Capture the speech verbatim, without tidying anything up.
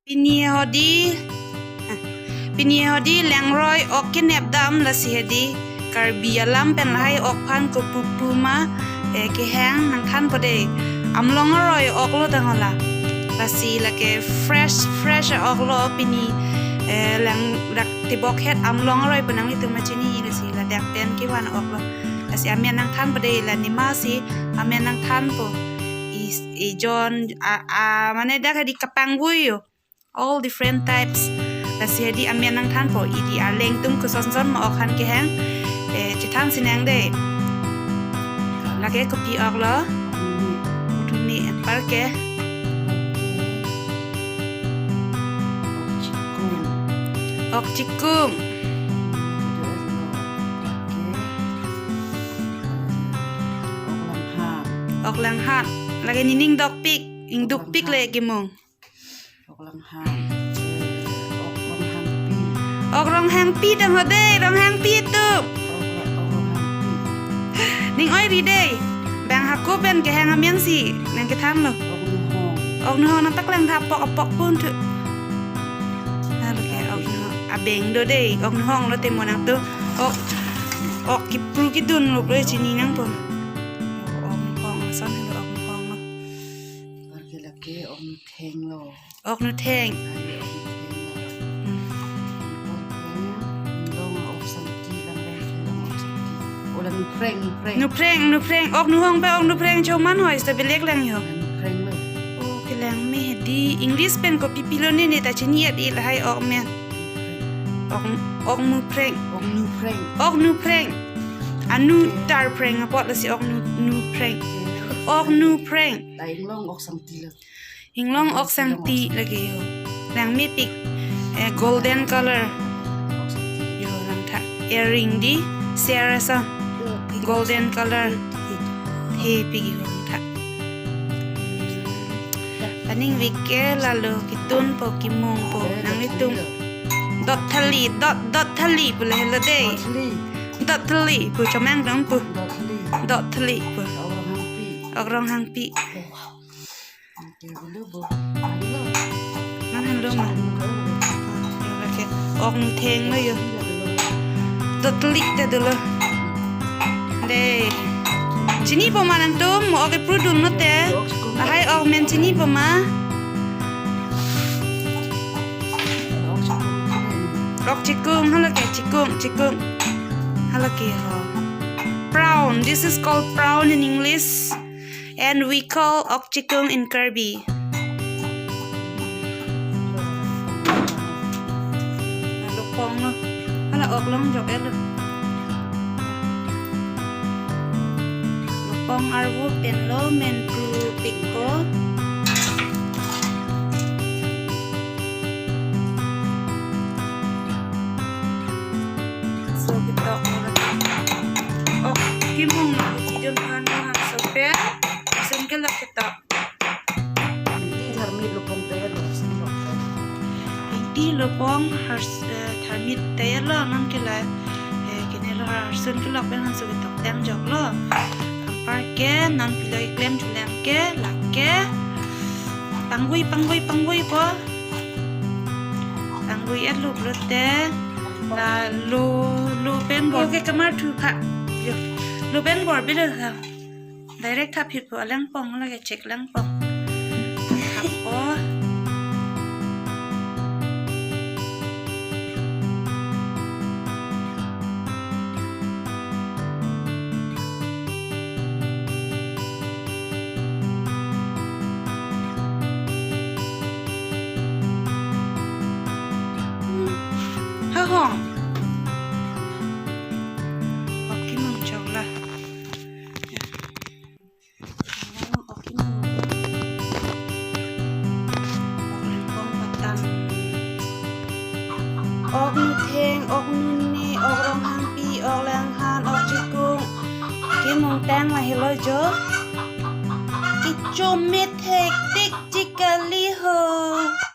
Pini hedi, ah, pini hedi lengroi ok kenep dam, lasi hedi Karbi alam pen lahai ok aphan kopupu ma, eh, kehang nangthanpo dei. Amlong aroi ok lo dang hala. Lasi lake fresh, fresh ok lo pini, eh, lang dak tebok het amlong aroi pu nanglitum ma chini, lasi ladak pen kevan ok lo. Lasi amen nangthanpo dei, la nima si amen nangthanpo. I, i jon, a, a, mane dak hedi kapangvui yo. All different types. Lasi hedi amen nangthanpo, idi arleng atum kosonson ma ok aphan kehang. Eh, chethan sinang dei. Lake kopi ok lo. Duni anparke. Ok chikung. Ok langhan. Lake nening dokpik, ingdukpik le kemung. Ok langhan. Eh, ok langhangpi. Ok ronghangpi dang ho dei, ronghangpi atum. Ok la-, ok ronghangpi. Ning oi ri dei. Bang hako pen kehang amen si nangkethan lo. Ok nuhong. Ok nuhong nangpaklang tha, pok apok pun thu. Halo ke ok nuhong. Abeng do dei, ok nuhong lo te mo nangtum. Ok, ok kipru kidun lo pre chini nangpo. Ok nuhong, ason helo ok nuhong lo. Anparke lake ok nutheng lo. Ok nutheng. Ai, ok nutheng lo. Hmm. Anparke inglong ok sangti, lang lang inglong ok sangti. O lang nuphreng, nuphreng. Nuphreng, nuphreng. Ok nuhong pen ok nuphreng choman hoi, seta belek lang yo. Lang nuphreng lo. Oh, kelang me hedi. English pen kopi pilo ne, ne ta chini et-i lahai ok amen. Ok, ok nuphreng. Ok nuphreng. Ok nuphreng. Anu tarphreng apot, lasi ok nu, nuphreng. Ok nuphreng. La inglong ok sangti lo. Inglong ok sangti lake yo. Lang mepik, eh, golden color. Yo, langtha. Earring di, ser ason. Golden color. Thepik yo langtha. Paningvik ke lalo ketunpo, kemungpo. Nanglitum. Dot thali, dot, dot thali pu le helo dei. Dot thali. Dot thali pu chomang dong pu. Dot thali. Dot thali pu. Ok ronghangpi. Ok ronghangpi. Oke, dulu, Bu. Ayo. Nang hendo ma. Oke. Ok nutheng lo yo. Dot thali te dolo. Dei. Chinipo ma nangtum, mo ok kipru dun lo te. Lahai ok amen chinipo ma. Ok chikung, halo ke chikung, chikung. Halo ke ho. Prawn. This is called prawn in English. And we call ok chikung in Karbi. Lopong lo. Hala ok long jok-et lo. Lopong arvo pen lo men pu pikpo. So ketok lo. Ok kemung lo, kidun aphan lo, hangso pen. Sun kelok ketok. Ingti tharmit lopong tayar lo, sun lok tayar. Ingti lopong har, eh, tharmit tayar lo, non ke la, eh, kene lo, harsun kelok pen hangso ketok tang jok lo. Anparke non pilo keklem chulang ke, lake. Pangvui, pangvui, pangvui po. Pangvui-et lo pulote. La lo, lo pen bor ke kamar thu pha. Yo. Lo pen bor bida tha. Direct thap hit po, alangpong lake chek langpong. Thap po. Ha hong. Ok kemung chok la. Ok kemung. Ok langpong patang. Ok nutheng, ok nune, ok ronghangpi, ok langhan, ok chikung. Kemung tang ma helo jo. Kechomit hektik chikali ho.